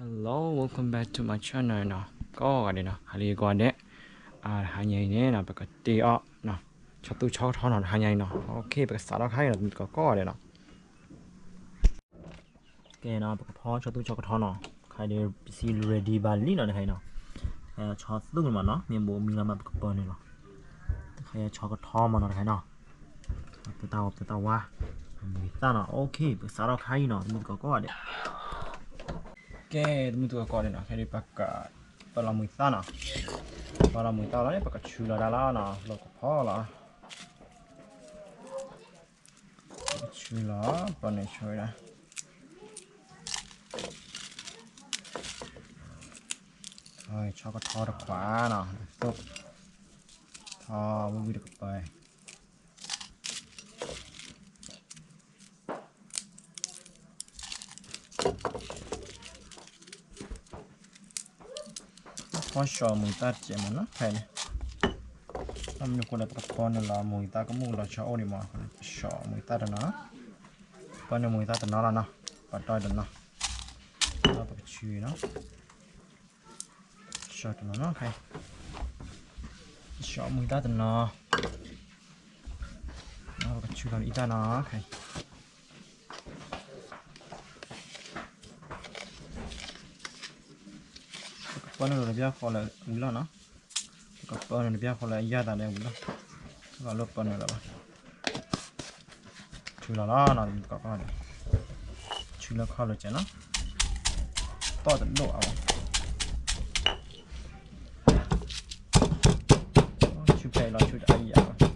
Hello, welcome back to my channel နီၤ, ကိးဂၤဒဲးနီၤ, ဟါလၢအဂ့ၤကိးဂၤဒဲး, တဟါညါအံၤန့ၣ်နီၤ ပကတ့အီၣ် ဆီသူၣ်ဆီကထီနီၤ, တဟါညါအံၤနီၤ, OK ပကစးထီၣ်ခါအံၤနီၤ တမုၢ်သကိးကိးဂၤဒဲးနီၤ, ကဲနီၤ ပကဖီဆီသူၣ်ဆီကထီနီၤ, ခါဒဲး ပစံး ready ဘၣ်လံနီၤ တခါအံၤနီၤ, ဆီသူၣ်န့ၣ်မးနီၤ မ့ၢ်ဘူးမံလီၤမး ပကပၢနုာ်လီၤ, တခါအံၤဆီကထီမးနီၤ တခါအံၤနီၤ, ပတၢ်ဝါ ပတၢ်ဝါ, မုၢ်သၣ်နီၤ, OK ပကစးထီၣ်ခါအံၤနီၤ တမုၢ်သကိးကိးဂၤဒဲး ကဲ တမုၢ်သကိးကိးဂၤဒဲးနီၤ, ခဲဒုးပက ပၢလီၤမုၢ်သၣ်နီၤ, ပၢလီၤမုၢ်သၣ်လီၤန့ၣ် ပကဆူလီၤဒၣ်လီၤနီၤ, လီၤကဖီလီၤ, ပကဆူလီၤ ပၢနုာ်ဆိဝဲဒၣ်, ဆီကထီတခွးနီၤ, သိၣ် ထီဝံၤဝံၤတကပၤ ဖီၡီမုၢ်သၣ်တစဲးမးနီၤ ဖဲန့ၣ်, ဘၣ်မနုၤအဃိလဲၣ် ပကပၢနုာ်လီၤမုၢ်သၣ်ကမူၣ်လီၤဆီအိၣ်ဒံးမး, ဖီၡီမုၢ်သၣ်တနီၤ, ပၢနုာ်မုၢ်သၣ်တနီၤလီၤနီၤ, ပတီၢ်တနီၤ, ဒီးပကဆူနီၤ ဆီတနီၤနီၤ, ဆီမုၢ်သၣ်တနီၤ, ပကဆူလီၤအံသၣ်နီၤ, ပကပၢနုာ်လီၤတဘျီဃီလၢဝံၤလီၤနီၤ, ပကပၢနုာ်တဘျီဃီလၢအယၢ်သးလၢဝံၤလီၤ, ပကလိၣ်ပၢနုာ်လီၤဘၣ် ဆူလီၤလီၤနီၤ တမုၢ်သကိးကိးဂၤဒဲး, ဆူလၢခီၣ်လၢကဲနီၤ, တီၢ်တဒိၣ်အါဘၣ်, ဆူဖဲအံၤလီၤ ဆူတအါအံၤအါဘၣ် လီၤလံ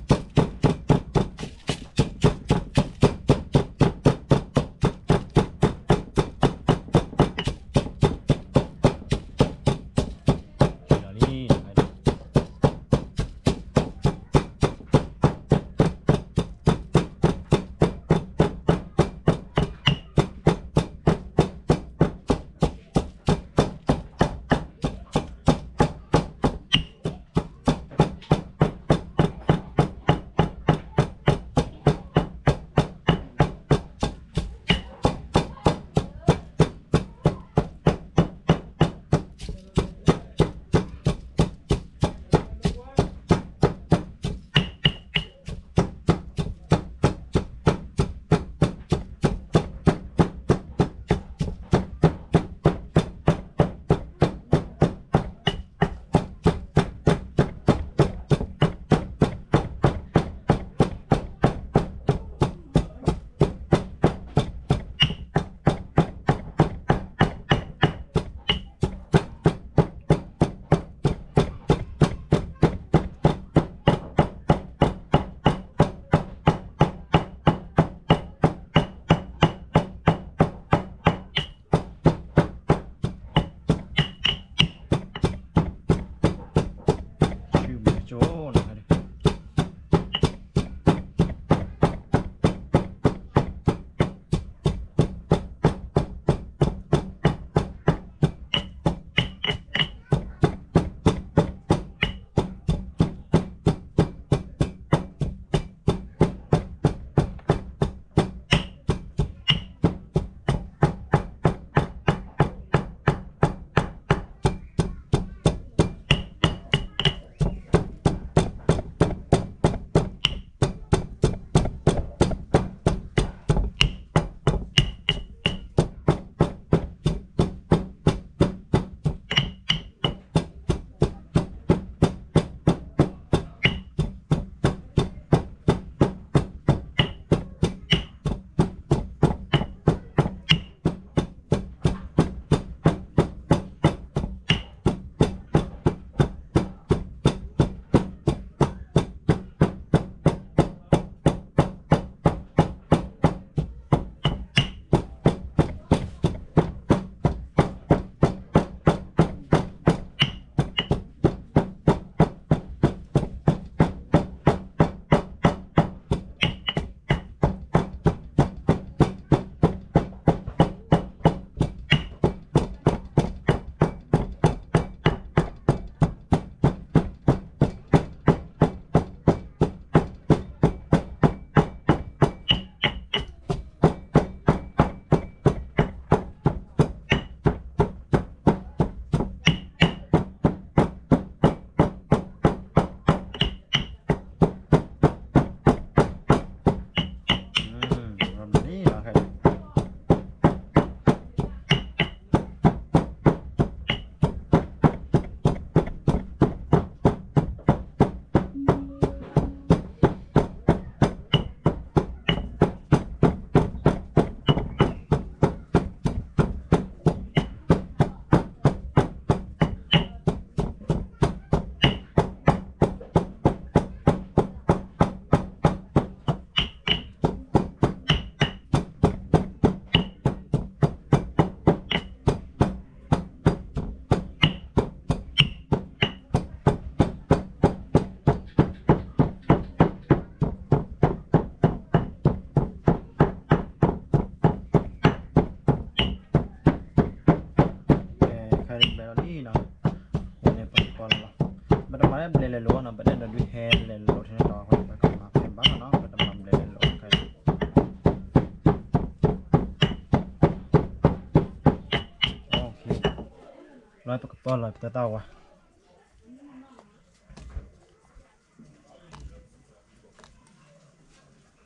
လီၤ ပကပီၢ်လီၤပတၢ်သၣ်ဝါ,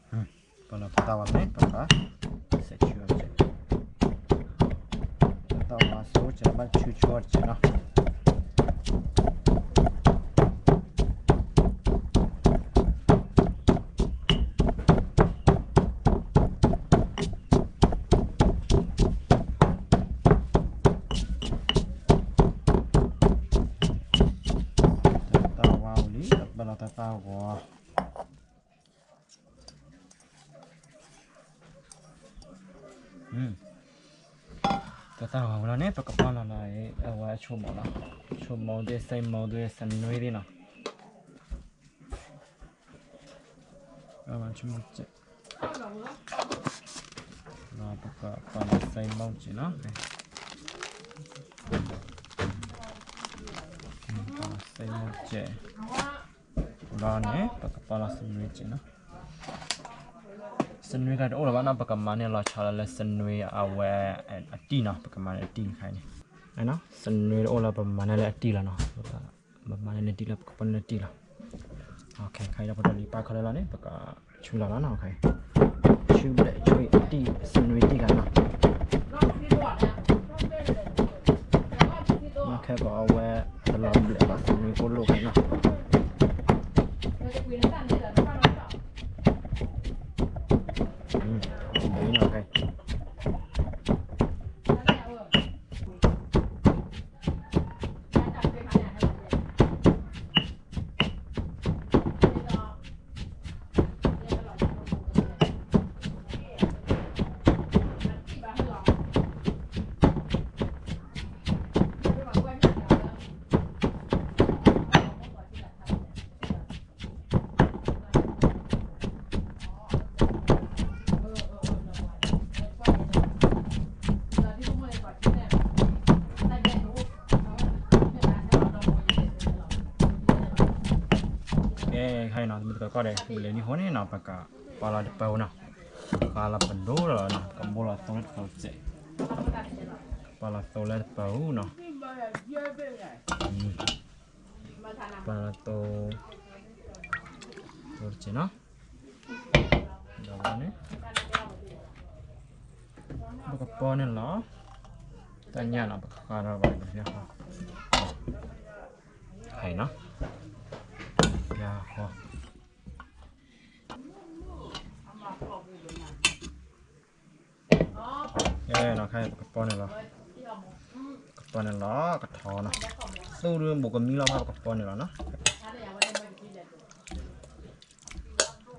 ပီၢ်လီၤပတၢ်သၣ်ဝါန့ၣ် ပက စဲးဆူအီၤတကဲး, တၢ်သၣ်ဝါဆိကဲး ဘၣ်ဆူဆိအီၤတကဲးနီၤ. တၢ်သၣ်ဝါအိၣ်လံ ပီၢ်လီၤတၢ်သၣ်ဝါ, တၢ်သၣ်ဝါဝဲလီၤန့ၣ် ပကပီၢ်လီၤလီၤ အဝဲအဆိကမိၣ်လီၤ, ဆိကမိၣ်သ့ၣ် စဲးမိၣ်သ့ၣ် စနွံသ့ၣ်နီၤ, ဆိကမိၣ်စဲး လီၤ ပကပီၢ်လီၤစဲးမိၣ်စဲးနီၤ, စဲးမိၣ်စဲး, လီၤန့ၣ် ပကပီၢ်လီၤစနွံစဲးနီၤ, စနွံခါတအိၣ်လၢၤဘၣ်နီၤ ပကမၤန့ၢ်လီၤဆီလီၤလၢစနွံအဝဲအတံၢ်နီၤ, ပကမၤန့ၢ်အတံၢ်ခါန့ၣ်, စနွံတအိၣ်လၢပမၤန့ၢ်လၢအတံၢ်လီၤနီၤ, ပမၤန့ၢ်လၢတံၢ်လီၤ ပကပီၢ်န့ၢ်လၢတံၢ်လီၤ. ခါအံၤဒီးပတလံၤပၣ်ခီလၢလီၤန့ၣ် ပကဆူလီၤလီၤနီၤ, ဆူဘျဲးဆူအံၤတံၢ် စနွံတံၢ်ခါနီၤ, ခဲကီးအဝဲတလီၤဘျဲးဘၣ် စနွံကိၢ်လိာ်ခါနီၤ, ဘၣ်နီၤ ကဲ ခါအံၤနီၤ တမ့ၢ်တကီၢ်ဒီး ပလဲၤနံၣ်ဟိန့ၣ်နီၤ ပကပီၢ်လီၤတပၢၤနီၤ, ပကပီၢ်လီၤပဒိၣ်လီၤနီၤ ကဘိလီၤသိလၢတပၢၤစဲး, ပီၢ်လီၤသိလၢတပၢၤနီၤ, ပီၢ်လီၤသိ သိတကဲးနီၤ, ဒီးဝဲန့ၣ် ပကပီၢ်န့ၣ်လီၤ, တၢ်ညၣ်နီၤ ပကဃါထီၣ်ဘၣ် ပကဘၣ်ဃီ, ဟဲနီၤ, ဘၣ်ဃီ ကဲနီၤ ခါအံၤပကပီၢ်န့ၣ်လီၤ, ပကပီၢ်န့ၣ်လီၤ ကထီနီၤ, သူၣ်ဒုးဘူးကမံလီၤမး ပကပီၢ်န့ၣ်လီၤနီၤ,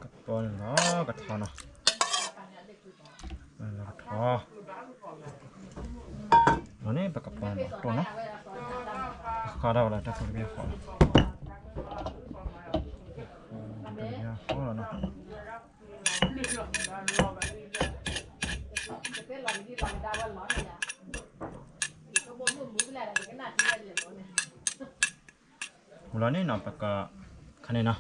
ကပီၢ်န့ၣ်လီၤ ကထီနီၤ, ကထီ လီၤန့ၣ် ပကပီၢ်န့ၣ်လီၤ တိၢ်နီၤ, ပဃါထီၣ်ဝဲလၢတၢ်ဖိတဘ့ၣ်ဃီလီၤ, တဘ့ၣ်ဃီလီၤနီၤ မုၢ်လီၤန့ၣ်နီၤ ပက ခါန့ၣ်နီၤ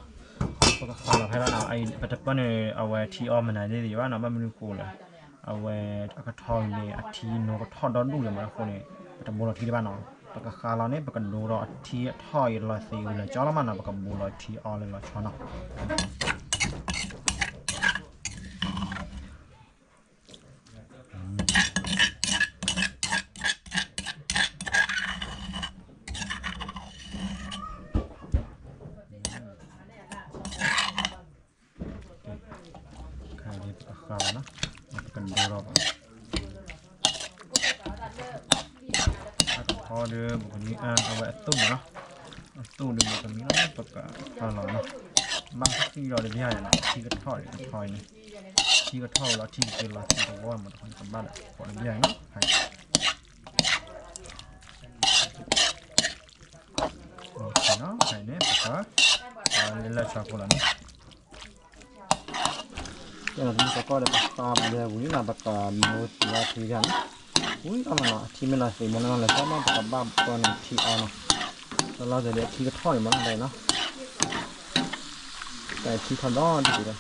ပကဃါလီၤဖဲလီၤနီၤ, ပတပၢၢ်န့ၣ် အဝဲထံအီမနုၤသ့ၣ်သ့ၣ်ဘၣ်နီၤ, ဘၣ်မနုၤဃိလဲၣ်, အဝဲအကထီအံၤန့ၣ် အထံနိကထီၣ်ဒီဒူၣ်လၢၤမးအဃိန့ၣ် ပတဘိလီၤထံတဘၣ်နီၤ, ပကဃါလီၤန့ၣ် ပကဒိဒီးအထံအထီၣ်အံၤလီၤသ့ဝံၤလီၤကၠီလီၤမးနီၤ, ပကဘိလီၤထံအီလၢလီၤဆီနီၤ. ခါအံၤပကဃါလီၤနီၤ, ပကဒိထီၣ်ဘၣ်, အကထီဒီး ပကမံအါ အဝဲအသိၣ်မးနီၤ, အသိၣ်ဒီး ပကမံလီၤ ပကဃါလီၤနီၤ, ဘၣ်ဃံလီၤတဘျီအံၤနီၤ, ထံကထီၣ်ဒီး ကထီအံၤန့ၣ်, ထံကထီၣ်ဝဲလီၤ ထံကက့ၤလီၤသံတဝီမး တခီန့ၣ် ကဘၣ်ဒီး ကိးတဘျီအံၤနီၤ. ဖဲန့ၣ် ပက လဲၤလၢဆီဖိလီၤန့ၣ်, ကဲ တမ့ၢ်ကီၢ်ဒီး ပကဘၣ်ဝံၤနီၤ ပကမၤသံအီထံန့ၣ်, ဝံၤအီလီၤနီၤ အထံမ့ၢ်လီၤသ့ၣ်မးနီၤ လဲၤကီမး ပကဘၣ်ပၢန့ၣ်ထံအီနီၤ, တလီၤသ့ၣ်ဒီး အထံကထီၣ်န့ၣ်မးနီၤ တၢ်ထံထီၣ်ဒီးဒ်ဒီး ပ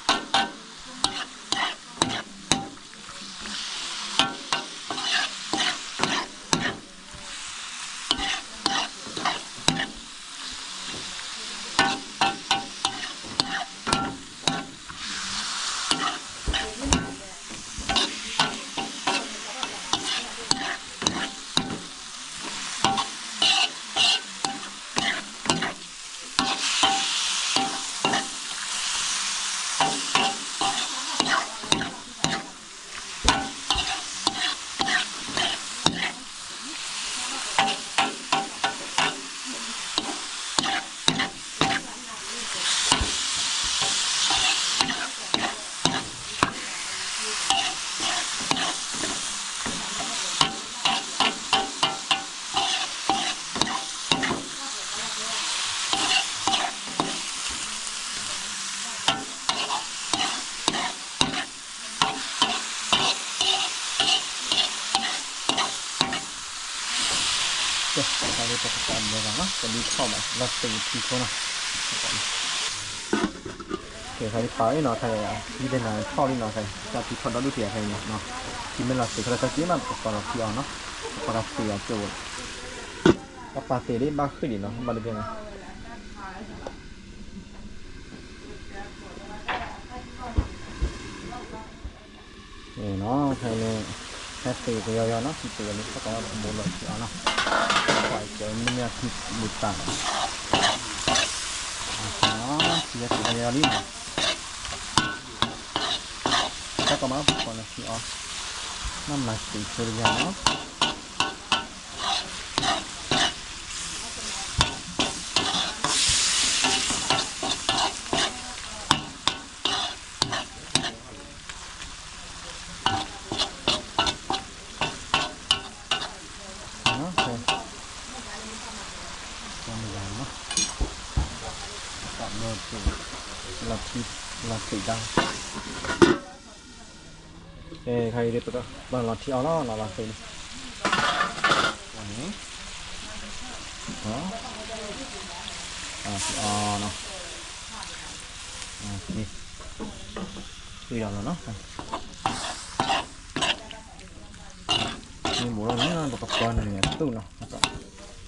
ကဲ တၢ်လၢပကစးဘျီဘၣ်နီၤ ပဒုးထီၣ်ဘၣ် လီၤသုးထံဖိနီၤ ကဲ ခါဒ်ပာ်အံၤနီၤ ခဲအံၤ ထံသ့ၣ်နၤထီၣ်လံနီၤ ခဲအံၤ တၢ်ထံထီၣ်ဒီဒူၣ်ထံခဲအံၤနီၤ ထံမ့ၢ်လီၤသုးခဲလၢာ်ခဲဆ့မး ပကပာ်လီၤထံအီၤနီၤ ပကပာ်လီၤသုးအီၤကၠိဝဲ ပပာ်သ့ၣ်ဒ်ဘၣ်ဃ့ၢ်ဒံးနီၤ ဘၣ်တဘ့ၣ်နီၤ နီၤ ခဲအံၤန့ၣ် ဟဲသုးကယီယီနီၤ သုးကယီလံ ပကဘိလီၤထံအီၤနီၤ ပှၤကဲမ့ၢ်ထံဘူတၢ်နီၤ ထံဟဲသုးကယီယီလံနီၤ တၢ်ကမၤ ပကဘိလီၤထံအီၤ မ့ၢ်မၤသုးဆိတယါနီၤ လီၤထံ လီၤသုးတၢ် ခဲအံၤပကဘၣ်လီၤထံအီၤလီၤနီၤ လီၤသုးန့ၣ် န့ၣ် အီၤနီၤ ဃ့ဒီးလီၤနီၤ မ့ၢ်ဘူးလီၤနီၤ ပကပီန့ၣ်န့ၣ် အသူၣ်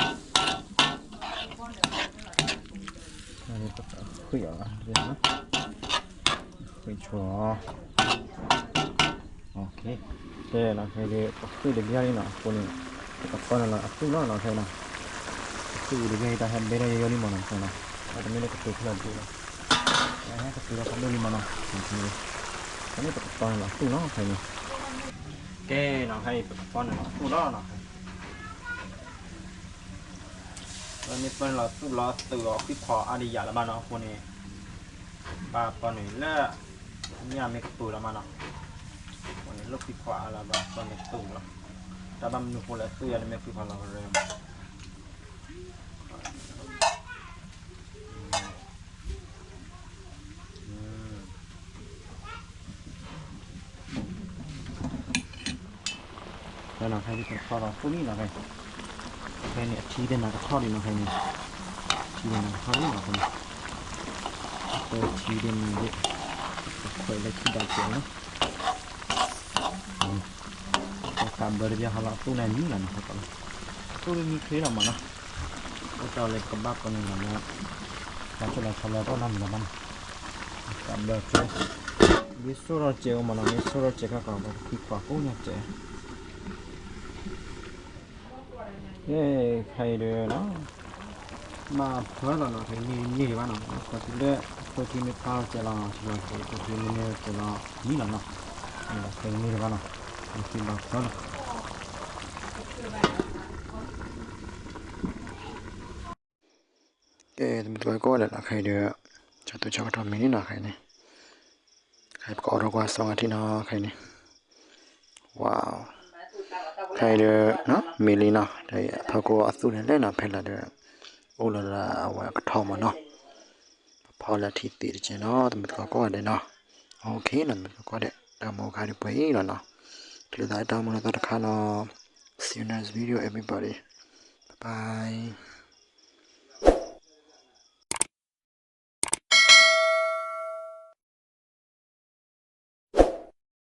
နီၤ ပကဃ့အီၤလီၤ ဃ့ဆိအီၤ ကဲနီၤ ခဲအံၤပဃ့တဘျီလံနီၤ အဃိန့ၣ် ပကပီန့ၣ်လီၤ အသူၣ်လီၤနီၤ ခဲအံၤနီၤ အသူၣ်တဘျီအံၤ တၢ်ဟဲဘဲထီၣ်ယီယီလံမးနီၤ ခဲအံၤနီၤ အတမ့ၢ်လၢကတိၤဖဲလဲၣ်တဘျီလီၤ ဟဲကတိၤလီၤဖးဒိၣ်လံမးနီၤ ခဲအံၤပကပီန့ၣ်လီၤ အသူၣ်နီၤ ခဲအံၤန့ၣ် ကဲနီၤ ခဲအံၤပကပီန့ၣ်လီၤ အသူၣ်လီၤနီၤ ခဲအံၤ လၢမ့ၢ်ပၢနုာ်လီၤသူၣ်လီၤသုးအီၤ ဃံခွီအါဒံးယၤလၢၤဘၣ်နီၤ အဃိန့ၣ် ဘၣ်ပၢနုာ်လၢ မ့ၢ်အမ့ၢ်ကပၢၤလီၤမးနီၤ အဃိန့ၣ် လၢဃံခွီအါလၢၤဘၣ် ပၢနုာ်သူၣ်လီၤ တၢ်ဘၣ်မနုၤဃိလဲၣ် သူၣ်ယၤတမ့ၢ်ဃံခွီလီၤကရၢ ခဲအံၤနီၤ ခဲအံၤပကထီၣ်လီၤသူၣ်လံနီၤ ခဲအံၤ ခဲအံၤန့ၣ် အထံသ့ၣ်နၤကထီၣ်ဒံးနီၤ ခဲအံၤန့ၣ် ထံသ့ၣ်နၤကထီၣ်ဒံးနီၤ ခဲအံၤန့ၣ် အထံသ့ၣ်နၤဒံး ပခွဲးလၢထံဒၣ်စဲးနီၤ ပကးဘၢတဘျီဟါလီၤ အသူၣ်န့ၣ်မံလီၤနီၤ ဟဲကီးလီၤ သူၣ်မံချ့လီၤမးနီၤ အိၣ်တ့ၢ်လၢပကဘၣ်ပၢနုာ်လီၤလၢ လီၤဆီလီၤဆီလီၤတအိၣ်နီတမံၤလၢၤဘၣ်နီၤ ကးဘၢချ့ မ့ၢ်ဆိၣ်ထီၣ်စဲးအိၣ်မးနီၤ မ့ၢ်ဆိၣ်ထီၣ်စဲးခါကီး ပကဃံခွီကိးညါစဲး ယဲ ခဲအံၤဒီးနီၤ ဘၣ်ဖၢလီၤနီၤ ခဲအံၤမ့ၢ်န့ၢ်ဒံးဘၣ်နီၤ ပှၤတုၤလၢ သိထံမ့ၢ်ဖျါလီၤစဲးလီၤ ဆီလီၤစဲး သိထံမ့ၢ်န့ၢ်စဲးလီၤ မံလီၤနီၤ ခဲအံၤန့ၢ်ဒံးဘၣ်နီၤ ပကဘၣ်ဖၢလီၤ ကဲ တမုၢ်တကိးကိးဂၤဒဲးနီၤ ခဲအံၤဒီး ဆၢသူၣ်ဆၢကတီၢ်မံၤလံနီၤ ခဲအံၤန့ၣ် ခဲအံၤပကအီၣ်ထီၣ်ကွၢ်စီၤဂၤထံနီၤ ခဲအံၤန့ၣ် ဝါ ခဲအံၤဒီး မ့ၢ်လံနီၤ ဒီးအဖီခိၣ်အသူၣ်န့ၣ်လဲၣ်နီၤ ဖဲလၢဒီး အိၣ်လီၤလၢအဝဲကထီၣ်မးနီၤ ပဖီလၢထံသ့ၣ်တကဲးနီၤ တမုၢ်တကိးကိးဂၤဒဲးနီၤ OK နီၤ တမုၢ်တကိးကိးဂၤဒဲး တၢ်မူအခါဒ်ပှဲၤအံၤလီၤနီၤ ချုးသးတၢ်မူလၢသီတခါနီၤ See you next video everybody. Bye bye.